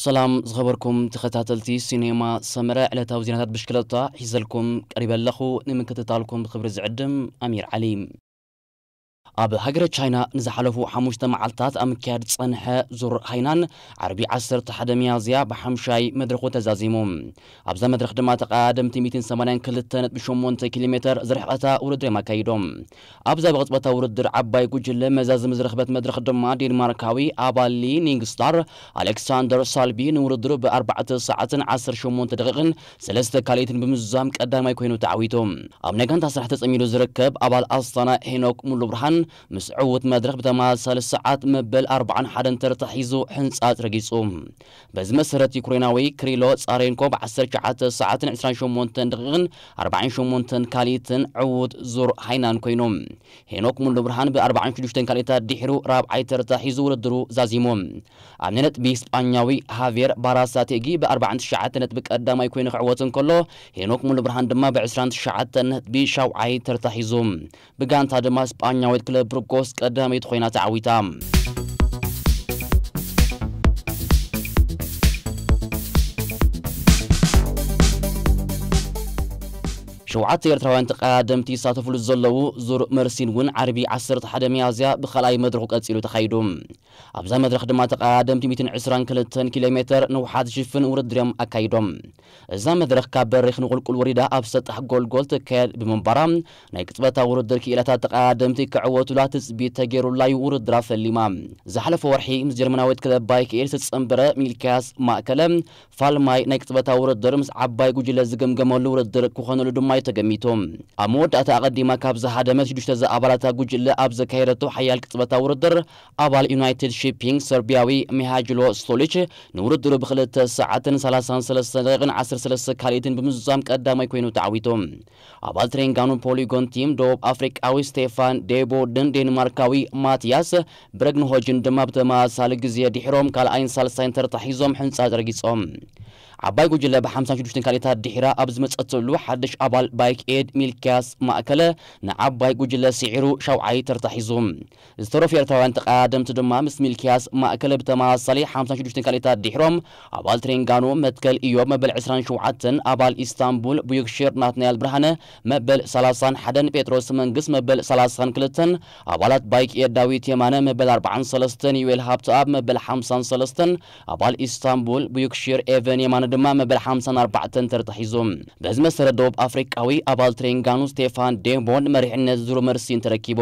ሰላም ዝኸበርኩም ተኸታተልቲ ሲኔማ ሰመረ፣ ዕለታዊ ዜናታት ብሽክለታ ሒዘልኩም ቀሪበ ኣለኹ። ንምክትታልኩም ብኽብሪ ዝዕድም ኣሚር ዓሊ። ኣብ ሃገረ ቻይና ንዝሓለፉ ሓሙሽተ መዓልታት ኣብ ምክያድ ዝጸንሐ ዙር ሃይናን ዓርቢ ዓሰርተ ሓደ ሚያዝያ ብሓምሻይ መድረኹ ተዛዚሙ። ኣብዛ መድረኽ ድማ ተቐዳደምቲ ሚእትን ሰማንያን ክልተ ነጥቢ ሸሞንተ ኪሎ ሜተር ዝርሕቐታ ውድድር እዮም ኣካይዶም። ኣብዛ ብቕጽበታዊ ውድድር ዓባይ ጉጅለ መዛዝም ዝረኽበት መድረኽ ድማ ዴንማርካዊ ኣባሊ ኒንግስታር ኣሌክሳንደር ሳልቢ ንውድድሩ ብኣርባዕተ ሰዓትን ዓሰርተ ሸሞንተ ደቂቕን ሰለስተ ካልኢትን ብምዝዛም ቀዳማይ ኮይኑ ተዓዊቱ። ኣብ ናይ ጋንታ ስራሕ ተጸሚዱ ዝርከብ ኣባል ኣስታና ሄኖክ ሙሉ ብርሃን ምስ ዕዉት መድረኽ ብተመሳሳሊ ሰዓት መበል ኣርባዓን ሓደን ተርታ ሒዙ ሕንጻጽ ረጊጹ። በዚ መሰረት ዩክሬናዊ ክሪሎ ጻሬንኮ ብ ዓሰርተ ትሽዓተ ሰዓትን ዕስራን ሸሞንተን ደቂቕን ኣርባዓን ሸሞንተን ካልኢትን ዕዉት ዙር ሃይናን ኮይኑ። ሄኖክ ሙሉ ብርሃን ብ ኣርባዓን ሽዱሽተን ካልኢታት ድሒሩ ራብዓይ ተርታ ሒዙ ውድድሩ ዛዚሙ። ኣብ ናይ ነጥቢ ስጳኛዊ ሃቬር ባራሳቴጊ ብ ኣርባዓን ትሽዓተ ነጥቢ ቀዳማይ ኮይኑ ክዕወት እንከሎ፣ ሄኖክ ሙሉ ብርሃን ድማ ብ ዕስራን ትሽዓተን ነጥቢ ሻውዓይ ተርታ ሒዙ። ብጋንታ ድማ ስጳኛዊት ክለብ ብርጎስ ቀዳመይቲ ኮይና ተዓዊታ። ሸውዓተ ኤርትራውያን ተቐዳደምቲ ይሳተፍሉ ዘለዉ ዙር መርሲን እውን ዓርቢ ዓሰርተ ሓደ ሚያዝያ ብኻልኣይ መድረኹ ቀጺሉ ተኻይዱ። ኣብዛ መድረኽ ድማ ተቐዳደምቲ ሚእትን ዕስራን ክልተን ኪሎ ሜተር ንውሓት ዝሽፍን ውድድር እዮም ኣካይዶም። እዛ መድረኽ ካብ በሪኽ ንቑልቁል ወሪዳ ኣብ ሰጣሕ ጎልጎል ትካየድ ብምንባራ፣ ናይ ቅጽበታዊ ውድድር ክኢላታት ተቐዳደምቲ ክዕወቱላ ትጽቢት ተገይሩላ እዩ ውድድራ ፈሊማ። ዝሓለፈ ወርሒ ምስ ጀርመናዊት ክለብ ባይክ ኤድ ዝተጸንበረ ሚልክያስ ማእከለ ፋልማይ ናይ ቅጽበታዊ ውድድር ምስ ዓባይ ጉጅለ ዝግምገመሉ ውድድር ክኾነሉ ድማ እዩ ተገሚቱ። ኣብ መወዳእታ ኣቐዲማ ካብ ዝሃደመት ሽዱሽተ ዝኣባላታ ጉጅለ ኣብ ዘካየደቶ ሓያል ቅጽበታዊ ውድድር፣ ኣባል ዩናይትድ ሺፒንግ ሰርቢያዊ ሚሃጅሎ ስቶሊች ንውድድሩ ብክልተ ሰዓትን ሰላሳን ሰለስተን ደቂቕን ዓሰርተ ሰለስተ ካልኢትን ብምዝዛም ቀዳማይ ኮይኑ ተዓዊቱ። ኣባል ትሬንጋኑ ፖሊጎን ቲም ደቡብ ኣፍሪቃዊ ስቴፋን ዴቦድን ዴንማርካዊ ማቲያስ ብረግንሆጅን ድማ ብተመሳሳሊ ግዜ ድሒሮም ካልኣይን ሳልሳይን ተርታ ሒዞም ሕንጻጽ ረጊጾም። ዓባይ ጉጅለ ብ ሓምሳን ሽዱሽተን ካልኢታት ድሒራ ኣብ ዝመጸትሉ፣ ሓድሽ ኣባል ባይክ ኤድ ሚልክያስ ማእከለ ንዓባይ ጉጅለ ስዒሩ ሻውዓይ ተርታ ሒዙ። ዝተረፉ ኤርትራውያን ተቐዳደምቲ ድማ ምስ ሚልክያስ ማእከለ ብተመሳሳሊ ሓምሳን ሽዱሽተን ካልኢታት ድሒሮም፣ ኣባል ትሬንጋኑ መትከል ኢዮብ መበል ዕስራን ሸውዓተን፣ ኣባል ኢስታንቡል ቡዩክሽር ናትናኤል ብርሃነ መበል ሰላሳን ሓደን፣ ጴጥሮስ መንግስ መበል ሰላሳን ክልተን፣ ኣባላት ባይክ ኤድ ዳዊት የማነ መበል ኣርባዓን ሰለስተን፣ ዩኤል ሃብተኣብ መበል ሓምሳን ሰለስተን፣ ኣባል ኢስታንቡል ቡዩክሽር ኤቨን የማነ ድማ መበል ሓምሳን ኣርባዕተን ተርታ ሒዙ። በዚ መሰረት ደቡብ ኣፍሪቃዊ ኣባል ትሬንጋኑ ስቴፋን ዴምቦን መሪሕነት ዙር መርሲን ተረኪቡ።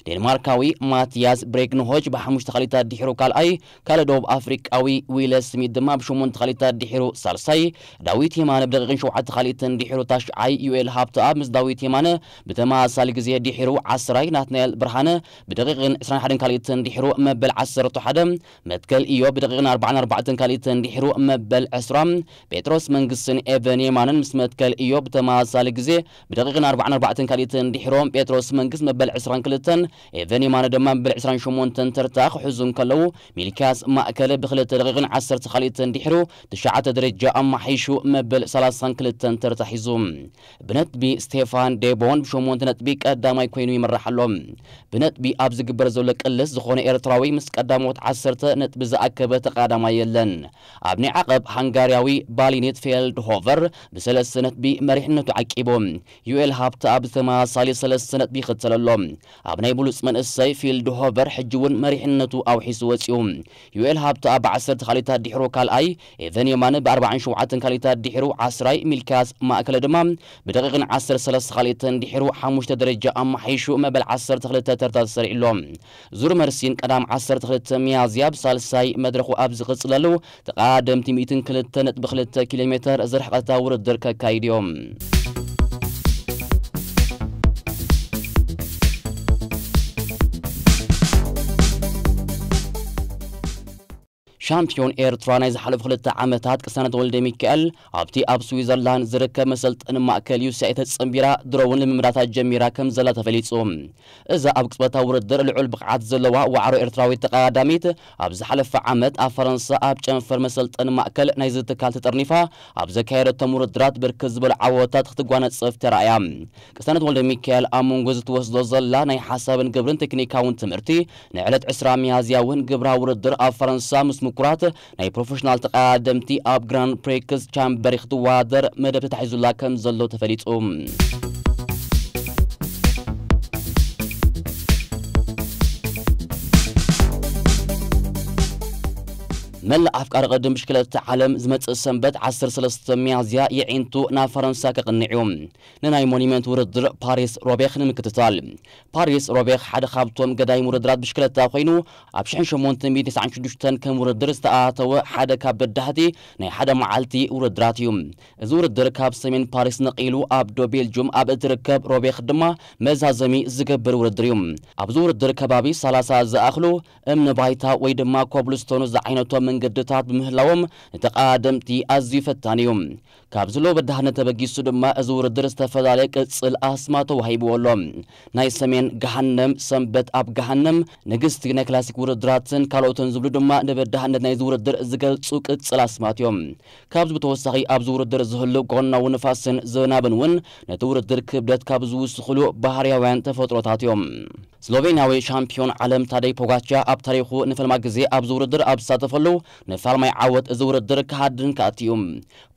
ዴንማርካዊ ማቲያስ ብሬግንሆች ብሓሙሽተ ካልኢታት ድሒሩ ካልኣይ፣ ካልእ ደቡብ ኣፍሪቃዊ ዊለ ስሚት ድማ ብሸሞንተ ካልኢታት ድሒሩ ሳልሳይ፣ ዳዊት የማነ ብደቂቕን ሸውዓተ ካልኢትን ድሒሩ ታሽዓይ፣ ዩኤል ሃብተኣብ ምስ ዳዊት የማነ ብተመሳሳሊ ግዜ ድሒሩ ዓስራይ፣ ናትናኤል ብርሃነ ብደቂቕን ዕስራን ሓደን ካልኢትን ድሒሩ መበል ዓሰርተ ሓደ፣ መትከል ኢዮብ ብደቂቕን ኣርባዓን ኣርባዕተን ካልኢትን ድሒሩ መበል ዕስራ፣ ጴጥሮስ መንግስትን ኤቨን የማንን ምስ መትከል ኢዮብ ብተመሳሳሊ ግዜ ብደቂቕን ኣርባዓን ኣርባዕተን ካልኢትን ድሒሮም፣ ጴጥሮስ መንግስት መበል ዕስራን ክልተን፣ ኤቨን የማነ ድማ መበል ዕስራን ሸሞንተን ተርታ ክሕዙ እንከለዉ፣ ሚልክያስ ማእከለ ብክልተ ደቂቕን ዓሰርተ ካልኢትን ድሒሩ ትሽዓተ ደረጃ ኣማሓይሹ መበል ሰላሳን ክልተን ተርታ ሒዙ። ብነጥቢ ስቴፋን ዴቦን ብሸሞንተ ነጥቢ ቀዳማይ ኮይኑ ይመርሕ ኣሎ። ብነጥቢ ኣብ ዝግበር ዘሎ ቅልስ ዝኾነ ኤርትራዊ ምስ ቀዳሞት ዓሰርተ ነጥቢ ዝኣከበ ተቐዳዳማይ የለን። ኣብ ናይ ዓቐብ ሃንጋርያዊ ባሊኒት ፌልድሆቨር ብሰለስተ ነጥቢ መሪሕነቱ ዓቂቡ። ዩኤል ሃብተኣብ ብተመሳሳሊ ሰለስተ ነጥቢ ይኽተል ኣሎ። ኣብ ናይ ብሉጽ መንእሰይ ፊልድሆቨር ሕጂ እውን መሪሕነቱ ኣውሒሱ ወጺኡ። ዩኤል ሃብተኣብ ብዓሰርተ ካልኢታት ድሒሩ ካልኣይ፣ ኤቨን የማነ ብኣርባዓን ሸውዓተን ካልኢታት ድሒሩ ዓስራይ፣ ሚልክያስ ማእከለ ድማ ብደቂቕን ዓሰርተ ሰለስተ ካልኢትን ድሒሩ ሓሙሽተ ደረጃ ኣማሓይሹ መበል ዓሰርተ ክልተ ተርታ ተሰሪዑ ኣሎ። ዙር መርሲን ቀዳም ዓሰርተ ክልተ ሚያዝያ ብሳልሳይ መድረኹ ኣብ ዝቕጽለሉ፣ ተቐዳደምቲ ሚእትን ክልተ ነጥቢ ክልተ ኪሎ ሜተር ዝርሕቐታ ውድድር ከካይዱ እዮም። ሻምፒዮን ኤርትራ ናይ ዝሓለፉ ክልተ ዓመታት ቅሳነት ወልደ ሚካኤል ኣብቲ ኣብ ስዊዘርላንድ ዝርከብ መሰልጠኒ ማእከል ዩሲኣይ ተጸንቢራ ድሮ እውን ልምምዳታ ጀሚራ ከም ዘላ ተፈሊጹ። እዛ ኣብ ቅጽበታዊ ውድድር ልዑል ብቕዓት ዘለዋ ዋዕሮ ኤርትራዊት ተቐዳዳሚት ኣብ ዝሓለፈ ዓመት ኣብ ፈረንሳ ኣብ ጨንፈር መሰልጠኒ ማእከል ናይዚ ትካል ተጠርኒፋ ኣብ ዘካየደቶም ውድድራት ብርክት ዝበሉ ዓወታት ክትጓነጽፍ ተራእያ። ቅሳነት ወልደ ሚካኤል ኣብ መንጎ እዚ ትወስዶ ዘላ ናይ ሓሳብን ግብርን ቴክኒካውን ትምህርቲ ንዕለት ዕስራ ሚያዝያ እውን ግብራዊ ውድድር ኣብ ፈረንሳ ምስ ምኩ ስፖራት ናይ ፕሮፌሽናል ተቐዳደምቲ ኣብ ግራንድ ፕሪክስ ቻምበሪ ክትወዳደር መደብ ተታሒዙላ ከም ዘሎ ተፈሊጡ። መላእ ኣፍቃሪ ቅድም ብሽክለታ ዓለም ዝመጽእ ሰንበት ዓሰርተ ሰለስተ ሚያዝያ የዒንቱ ናብ ፈረንሳ ከቕንዕ እዩ። ንናይ ሞኒመንት ውድድር ፓሪስ ሮቤኽ ንምክትታል። ፓሪስ ሮቤኽ ሓደ ካብቶም ገዳይም ውድድራት ብሽክለታ ኮይኑ፣ ኣብ ሽሕን ሸሞንተን ሚእትን ተስዓን ሽዱሽተን ከም ውድድር ዝተኣተወ ሓደ ካብ በዳህቲ ናይ ሓደ መዓልቲ ውድድራት እዩ። እዚ ውድድር ካብ ሰሜን ፓሪስ ነቒሉ ኣብ ዶ ቤልጁም ኣብ እትርከብ ሮቤኽ ድማ መዛዘሚ ዝገብር ውድድር እዩ። ኣብዚ ውድድር ከባቢ ሰላሳ ዝኣኽሉ እምኒ ባይታ ወይ ድማ ኮብልስቶን ዝዓይነቶም መንገድታት ብምህላዎም ንተቐዳደምቲ ኣዝዩ ፈታኒ እዩ። ካብ ዝሎ በዳህነት ተበጊሱ ድማ እዚ ውድድር ዝተፈላለየ ቅጽል ኣስማ ተዋሂብዎ ኣሎ። ናይ ሰሜን ገሃነም፣ ሰንበት ኣብ ገሃነም፣ ንግስቲ ናይ ክላሲክ ውድድራትን ካልኦትን ዝብሉ ድማ ንበዳህነት ናይዚ ውድድር ዝገልጹ ቅጽል ኣስማት እዮም። ካብዚ ብተወሳኺ ኣብዚ ውድድር ዝህሉ ጎናዊ ንፋስን ዝናብን እውን ነቲ ውድድር ክብደት ካብ ዝውስኽሉ ባህርያውያን ተፈጥሮታት እዮም። ስሎቬንያዊ ሻምፒዮን ዓለም ታደይ ፖጋቻ ኣብ ታሪኹ ንፈልማ ግዜ ኣብዚ ውድድር ኣብ ዝሳተፈሉ ንፋልማይ ዓወት እዚ ውድድር ክሃድን ክኣቲ እዩ።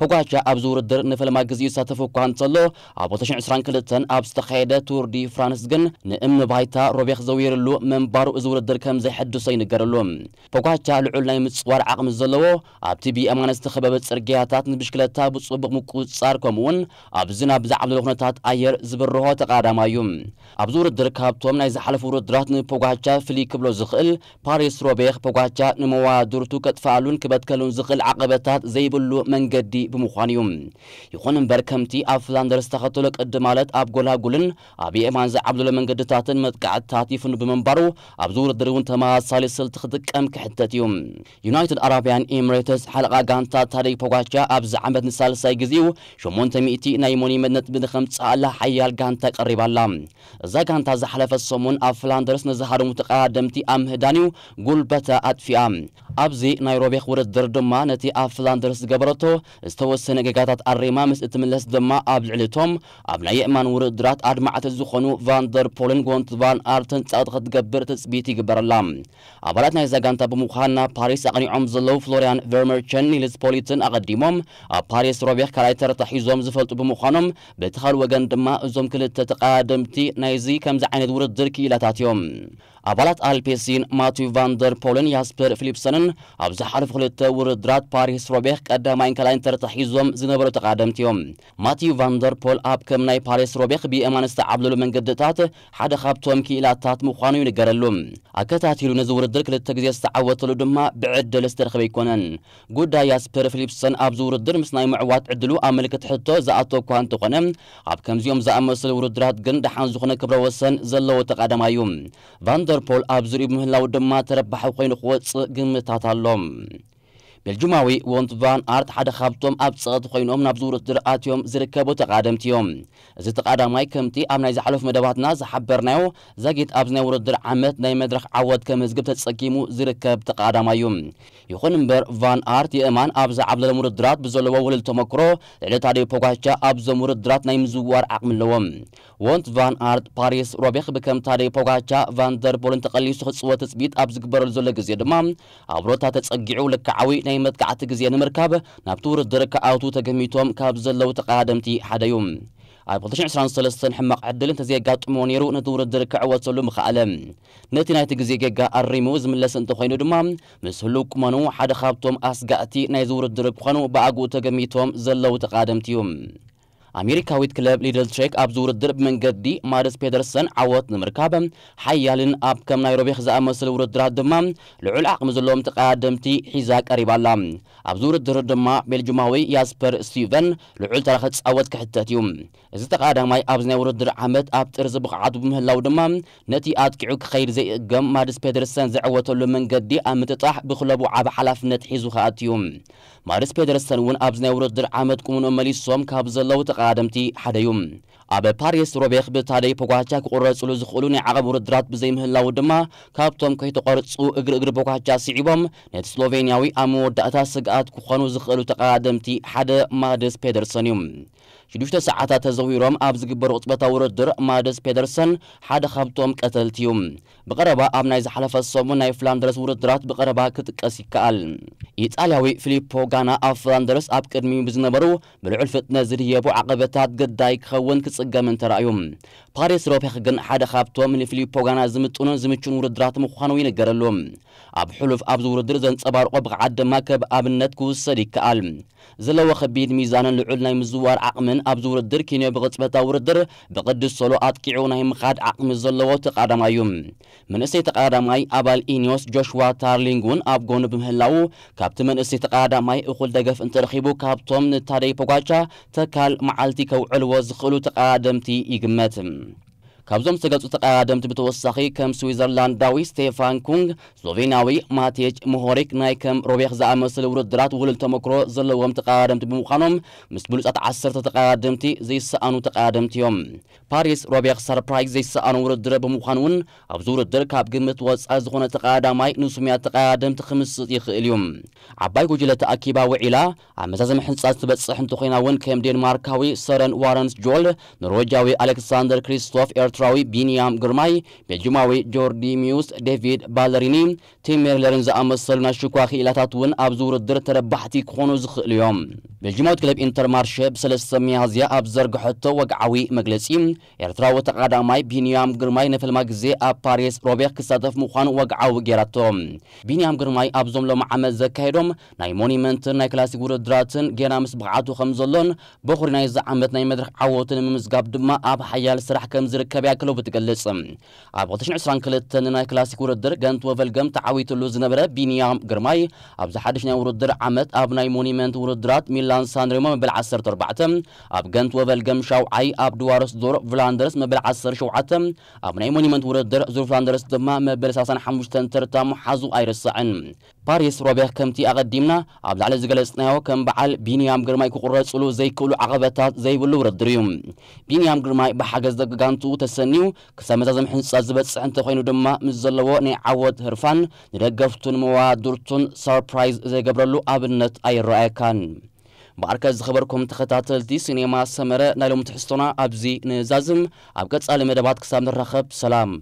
ፖጋቻ ኣብዚ ውድድር ንፈልማ ግዜ ይሳተፍ እኳ እንተሎ፣ ኣብ ክልተ ሽሕን ዕስራን ክልተን ኣብ ዝተኻየደ ቱር ዲ ፍራንስ ግን ንእምኒ ባይታ ሮቤኽ ዘውየርሉ ምንባሩ እዚ ውድድር ከም ዘይሐድሶ ይንገረሉ። ፖጋቻ ልዑል ናይ ምጽዋር ዓቕሚ ዘለዎ፣ ኣብቲ ብየማን ዝተኸበበ ጽርግያታት ንብሽክለታ ብጽቡቕ ምቁጽጻር ከምኡውን ኣብ ዝናብ ዝዓብለሎ ኩነታት ኣየር ዝብርሆ ተቐዳዳማይ እዩ። ኣብዚ ውድድር ካብቶም ናይ ዝሓለፉ ውድድራት ንፖጋቻ ፍልይ ክብሎ ዝኽእል ፓሪስ ሮቤኽ ፖጋቻ ንመዋድርቱ ከጥፍኣሉን ክበትከሉን ዝኽእል ዓቐበታት ዘይብሉ መንገዲ ብምዃኑ እዩ። ይኹን እምበር ከምቲ ኣብ ፍላንደርስ ዝተኸተሎ ቅዲ ማለት ኣብ ጎላጉልን ኣብ የማን ዝዓብለሎ መንገድታትን መጥቃዕትታት ይፍኑ ብምንባሩ ኣብዚ ውድድር እውን ተመሳሳሊ ስልቲ ክጥቀም ክሕተት እዩ። ዩናይትድ ኣረብያን ኤምሬትስ ሓለቓ ጋንታ ታደይ ፖጋቻ ኣብዚ ዓመት ንሳልሳይ ግዜኡ ሸሞንተ ሚእቲ ናይ ሞኒመንት ነጥቢ ንኸምጽኣላ ሓያል ጋንታ ቀሪባላ። እዛ ጋንታ ዝሓለፈ ሰሙን ኣብ ፍላንደርስ ንዝሃደሙ ተቐዳደምቲ ኣብ ምህዳን እዩ ጉልበታ ኣጥፊኣ። ኣብዚ ናይ ሮቤኽ ውድድር ድማ ነቲ ኣብ ፍላንደርስ ዝገበረቶ ዝተወሰነ ጌጋታት ኣሪማ ምስ እትምለስ ድማ ኣብ ልዕሊ እቶም ኣብ ናይ የእማን ውድድራት ኣድማዕቲ ዝኾኑ ቫንደር ፖልን ጎንት ቫን ኣርትን ጸቕጢ ክትገብር ትጽቢት ይግበረላ። ኣባላት ናይዛ ጋንታ ብምዃን ናብ ፓሪስ ኣቕኒዖም ዘለዉ ፍሎሪያን ቨርመርቸን ኒልስ ፖሊትን ኣቐዲሞም ኣብ ፓሪስ ሮቤኽ ካልኣይ ተርታ ሒዞም ዝፈልጡ ብምዃኖም፣ በቲ ካልእ ወገን ድማ እዞም ክልተ ተቐዳደምቲ ናይዚ ከምዚ ዓይነት ውድድር ክኢላታት እዮም። ኣባላት ኣልፔሲን ማቲው ቫንደር ፖልን ያስፐር ፊሊፕሰንን ኣብ ዝሓለፉ ክልተ ውድድራት ፓሪስ ሮቤኽ ቀዳማይን ካልኣይን ተርታ ሒዞም ዝነበሩ ተቐዳደምቲ እዮም። ማቲው ቫንደር ፖል ኣብ ከም ናይ ፓሪስ ሮቤኽ ብየማን ዝተዓብለሉ መንገድታት ሓደ ካብቶም ክኢላታት ምዃኑ ይንገረሉ። ኣከታቲሉ ነዚ ውድድር ክልተ ግዜ ዝተዓወተሉ ድማ ብዕድል ዝተረኸበ ኣይኮነን። ጉዳይ ያስፐር ፊሊፕሰን ኣብዚ ውድድር ምስ ናይ ምዕዋት ዕድሉ ኣብ ምልክት ሕቶ ዝኣቶ እኳ እንተኾነ፣ ኣብ ከምዚኦም ዝኣመሰሉ ውድድራት ግን ደሓን ዝኾነ ክብረ ወሰን ዘለዎ ተቐዳማይ እዩ። ቫንደር ፖል ኣብ ዝርኡ ብምህላው ድማ ተረባሒ ኮይኑ ክወጽእ ግምታት ኣሎ። ቤልጁማዊ ወንት ቫን ኣርት ሓደ ካብቶም ኣብ ጸቕቲ ኮይኖም ናብዚ ውድድር ኣትዮም ዝርከቡ ተቐዳደምቲ እዮም። እዚ ተቐዳማይ ከምቲ ኣብ ናይ ዝሓለፉ መደባትና ዝሓበርናዮ ዛጊት ኣብዚ ናይ ውድድር ዓመት ናይ መድረኽ ዓወት ከመዝግብ ተጸጊሙ ዝርከብ ተቐዳማይ እዩ። ይኹን እምበር ቫን ኣርት የእማን ኣብ ዝዓብለሎም ውድድራት ብዘለዎ ውህሉል ተመክሮ ልዕሊ ታደይ ፖጋቻ ኣብዞም ውድድራት ናይ ምዝዋር ዓቕሚ ኣለዎ። ወንት ቫን ኣርት ፓሪስ ሮቤኽ ብከም ታደይ ፖጋቻ ቫንደር ፖልን ተቐሊሱ ክጽወት ትጽቢት ኣብ ዝግበረሉ ዘሎ ግዜ ድማ ኣብ ሮታ ተጸጊዑ ልክዓዊ ናይ መጥቃዕቲ ግዜ ንምርካብ ናብቲ ውድድር ክኣቱ ተገሚቶም ካብ ዘለዉ ተቐዳደምቲ ሓደ እዩ። ኣብ ክልተ ሽሕን ዕስራን ሰለስተን ሕማቕ ዕድል እንተዘየጋጥሞ ነይሩ ነቲ ውድድር ክዕወተሉ ምኸኣለ። ነቲ ናይቲ ግዜ ጌጋ ኣሪሙ ዝምለስ እንተኾይኑ ድማ ምስ ህሉው ቁመኑ ሓደ ካብቶም ኣስጋእቲ ናይዚ ውድድር ክኾኑ ብኣግኡ ተገሚቶም ዘለዉ ተቐዳደምቲ እዩ። ኣሜሪካዊት ክለብ ሊድል ትሬክ ኣብዚ ውድድር ብመንገዲ ማድስ ፔደርሰን ዓወት ንምርካብ ሓያልን ኣብ ከም ናይ ሮቤኽ ዝኣመሰሉ ውድድራት ድማ ልዑል ዓቕሚ ዘለዎም ተቐዳደምቲ ሒዛ ቀሪባ ኣላ። ኣብዚ ውድድር ድማ ቤልጅማዊ ያስፐር ስቲቨን ልዑል ተራ ክጻወት ክሕተት እዩ። እዚ ተቐዳዳማይ ኣብዚ ናይ ውድድር ዓመት ኣብ ጥርዚ ብቕዓቱ ብምህላው ድማ ነቲ ኣጥቂዑ ክኸይድ ዘይእገም ማድስ ፔደርሰን ዘዕወተሉ መንገዲ ኣብ ምጥጣሕ ብክለቡ ዓቢ ሓላፍነት ሒዙ ክኣቱ እዩ። ማድስ ፔደርሰን እውን ኣብዚ ናይ ውድድር ዓመት ቁምንኦም መሊሶም ካብ ዘለዉ ተቐዳደምቲ ሓደ እዩ። ኣብ ፓሪስ ሮቤኽ ብታደይ ፖጋቻ ክቑረጽሉ ዝኽእሉ ናይ ዓቐብ ውድድራት ብዘይምህላዉ ድማ ካብቶም ከይተቖርጹ እግሪ እግሪ ፖጋቻ ስዒቦም ነቲ ስሎቬንያዊ ኣብ መወዳእታ ስግኣት ክኾኑ ዝኽእሉ ተቐዳደምቲ ሓደ ማድስ ፔደርሰን እዩ። ሽዱሽተ ሰዓታት ተዘዊሮም ኣብ ዝግበር ቅጽበታዊ ውድድር ማደስ ፔደርሰን ሓደ ካብቶም ቀተልቲ እዩ። ብቐረባ ኣብ ናይ ዝሓለፈ ሰሙን ናይ ፍላንደርስ ውድድራት ብቐረባ ክጥቀስ ይከኣል። ኢጣልያዊ ፊሊፖ ጋና ኣብ ፍላንደርስ ኣብ ቅድሚኡ ብዝነበሩ ብልዑል ፍጥነት ዝድየቡ ዓቐበታት ግዳይ ክኸውን ክጽገምን ተራእዩ። ፓሪስ ሮቤክ ግን ሓደ ካብቶም ንፊሊፖ ጋና ዝምጥኑን ዝምቹን ውድድራት ምዃኑ ይንገረሉ። ኣብ ሕሉፍ ኣብዚ ውድድር ዘንጸባርቆ ብቕዓት ድማ ከም ኣብነት ክውሰድ ይከኣል። ዘለዎ ከቢድ ሚዛንን ልዑል ናይ ምዝዋር ዓቕምን ኣብዚ ውድድር ኪንዮ ብቕጽበታዊ ውድድር ብቕድስ ሶሎ ኣጥቂዑ ናይ ምኻድ ዓቕሚ ዘለዎ ተቓዳማይ እዩ። መንእሰይ ተቓዳማይ ኣባል ኢኒዮስ ጆሽዋ ታርሊንግ እውን ኣብ ጎኑ ብምህላዉ ካብቲ መንእሰይ ተቓዳማይ እኹል ደገፍ እንተረኺቡ ካብቶም ንታደይ ፖጋቻ ተካል መዓልቲ ከውዕልዎ ዝኽእሉ ተቓደምቲ ይግመት። ካብዞም ዝተገጹ ተቐዳደምቲ ብተወሳኺ ከም ስዊዘርላንዳዊ ስቴፋን ኩንግ፣ ስሎቬንያዊ ማቴጅ ሞሆሪክ ናይ ከም ሮቤክ ዝኣመሰሉ ውድድራት ውህሉል ተመክሮ ዘለዎም ተቐዳደምቲ ብምዃኖም ምስ ብሉጻት ዓሰርተ ተቐዳደምቲ ዘይሰኣኑ ተቐዳደምቲ እዮም። ፓሪስ ሮቤክ ሰርፕራይዝ ዘይሰኣኑ ውድድር ብምዃኑ እውን ኣብዚ ውድድር ካብ ግምት ወጻኢ ዝኾነ ተቐዳዳማይ ንስሙያት ተቐዳደምቲ ክምስጥ ይኽእል እዩ። ዓባይ ጉጅለ ተኣኪባ ውዒላ ኣብ መዛዘሚ ሕንጻ ትበጽሕ እንተኾይና እውን ከም ዴንማርካዊ ሰረን ዋረንስ ጆል፣ ኖርዌጃዊ ኣሌክሳንደር ክሪስቶፍ፣ ኤርትራዊ ቢንያም ግርማይ፣ ቤልጅማዊ ጆርዲ ሚውስ፣ ዴቪድ ባለሪኒ፣ ቲም ሜርለርን ዝኣመሰሉ ናይ ሽኳ ክኢላታት እውን ኣብዚ ውድድር ተረባሕቲ ክኾኑ ዝኽእሉ እዮም። ቤልጅማዊት ክለብ ኢንተርማርሸ ብሰለስተ ሚያዝያ ኣብ ዘርግሐቶ ወግዓዊ መግለጺ፣ ኤርትራዊ ተቐዳማይ ቢንያም ግርማይ ንፈልማ ግዜ ኣብ ፓሪስ ሮቤክ ክሳተፍ ምዃኑ ወግዓዊ ገይራቶ። ቢንያም ግርማይ ኣብዞም ሎም ዓመት ዘካየዶም ናይ ሞኒመንትን ናይ ክላሲክ ውድድራትን ጌና ምስ ብቕዓቱ ከም ዘሎን በኹሪ ናይዚ ዓመት ናይ መድረኽ ዓወቱ ንምምዝጋብ ድማ ኣብ ሓያል ስራሕ ከም ዝርከብ ያክለቡ ትገልጽ። ኣብ ክልተ ሽሕን ዕስራን ክልተን ናይ ክላሲክ ውድድር ገንት ወቨልገም ተዓዊትሉ ዝነበረ ቢንያም ግርማይ ኣብዚ ሓድሽ ናይ ውድድር ዓመት ኣብ ናይ ሞኒመንት ውድድራት ሚላን ሳንሬሞ መበል ዓሰርተ ኣርባዕተ፣ ኣብ ገንት ወቨልገም ሻውዓይ፣ ኣብ ድዋርስ ዙር ፍላንደርስ መበል ዓሰርተ ሸውዓተ፣ ኣብ ናይ ሞኒመንት ውድድር ዙር ፍላንደርስ ድማ መበል ሰላሳን ሓሙሽተን ተርታ ምሓዙ ኣይርሳዕን። ፓሪስ ሮቤክ ከምቲ ኣቐዲምና ኣብ ላዕሊ ዝገለጽናዮ ከም በዓል ቢንያም ግርማይ ክቑረጽሉ ዘይክእሉ ዓቐበታት ዘይብሉ ውድድር እዩ። ቢንያም ግርማይ ብሓገዝ ደቂ ጋንትኡ ተሰንዩ ክሳብ መዛዘም ሕንጻ ዝበጽሕ እንተኾይኑ ድማ ምስ ዘለዎ ናይ ዓወት ህርፋን ንደገፍቱን መዋድርቱን ሰርፕራይዝ ዘይገብረሉ ኣብነት ኣይረኣየካን። ብኣርከ ዝኸበርኩም ተኸታተልቲ ሲኔማ ሰመረ ናይ ሎም ትሕዝቶና ኣብዚ ንዛዝም። ኣብ ቀጻሊ መደባት ክሳብ ንራኸብ ሰላም።